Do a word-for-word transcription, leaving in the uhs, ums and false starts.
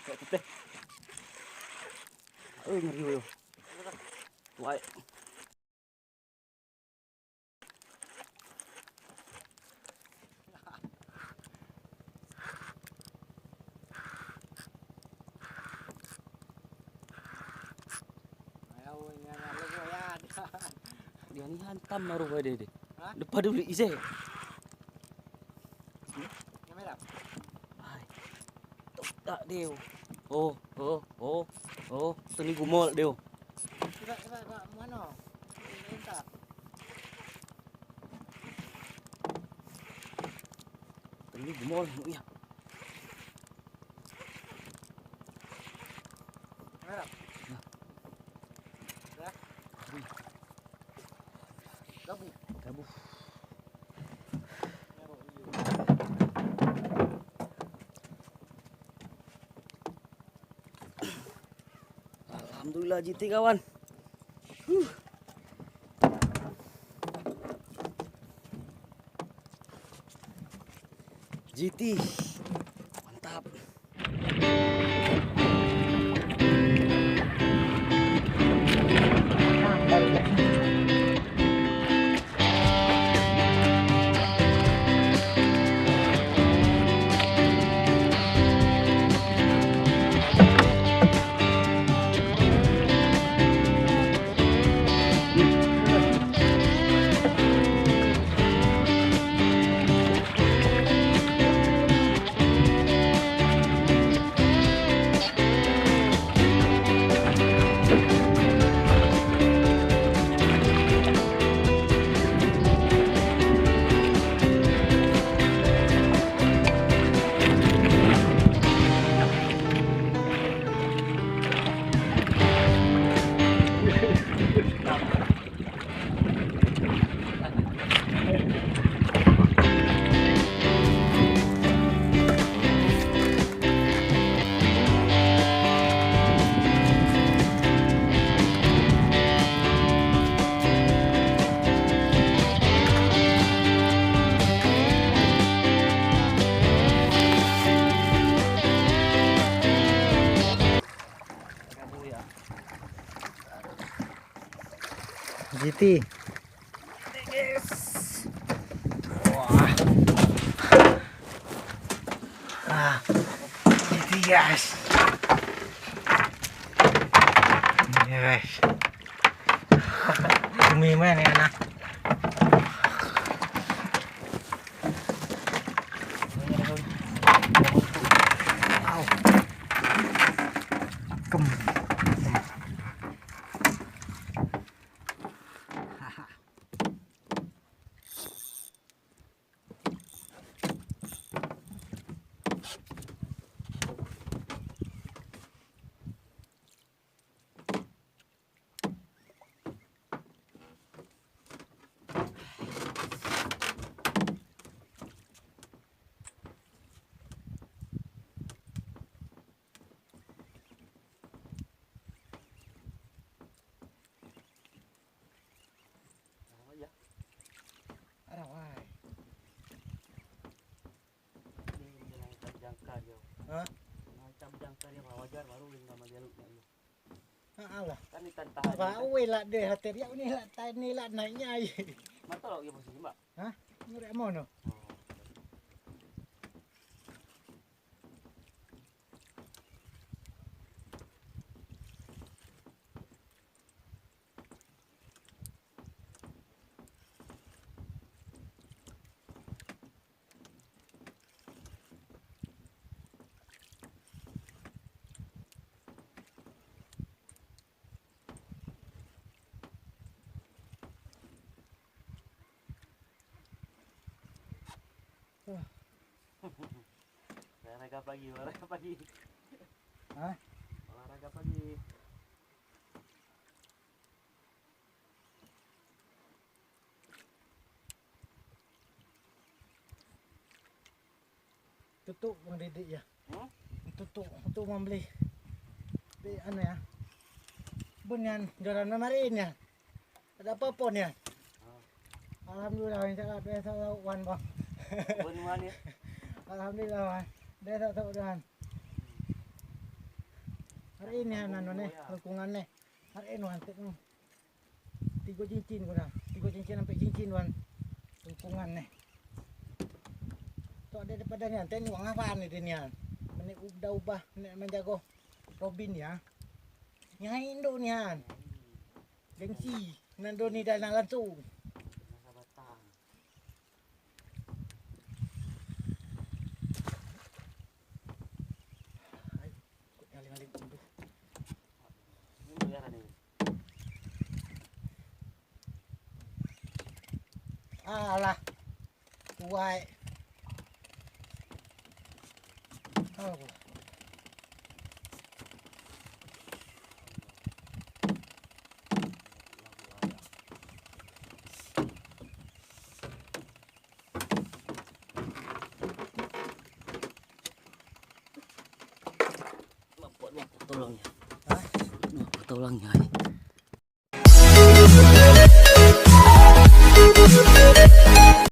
Putih. Eh, ngeri, yo. Wai. Dia ni hantam naruh pada dia. Ha? Depan dulu, Izai. Kamera. Hai. Tak dia. Oh, oh, oh, oh. Seni gumol dia. Tidak, tidak, tidak. Mana? Minta. Seni gumol, ya. Kamera. Nah. Ya. Gabu. Gabu. Alhamdulillah, G T kawan. Huh. G T. Mantap. G T. Yes. Wah. Ah. G T, guys. Yes. Umi mana ni, anak? Au. Kem. Ada wai. Ni, ni, ni, jangka dia. Ha? Macam jangka dia, wajar baru dia nama dia lu, nak lu. Ha, alah. Kan ni tantah. Apa dia, kan? Wei lah deh, hati dia ni lah, tai ni lah naiknya air. Mata lawak dia posisi, Mbak? Ha? Murid mono. Oh. Olahraga pagi, olahraga pagi. Hah? Olahraga pagi. Tutup Bang Didik ya. Hmm? Tutup untuk membeli. Di anu ya. Bun nyan jalan memarin ya. Ada apa-apa nyan. Ah. Alhamdulillah, insya Allah besok lauk wan, Bang. Bun wan ya. Alhamdulillah, Bang. Besok lauk wan. Hari ini anak neh, lingkungan neh. Hari ini antek neh. Tiga cincin guna, tiga cincin sampai cincin wan. Lingkungan neh. Tok daripada nyan, tengok ngawan ni dia nyan. Menik udah ubah, menik menjago Robin ya. Nyai induk nyan. Gengsi, nan doni dah nak langsung. Hai, kok nyaling-nyaling tu. Alah, tuai. Oh. Tolong ya. Hah? Tolong ya.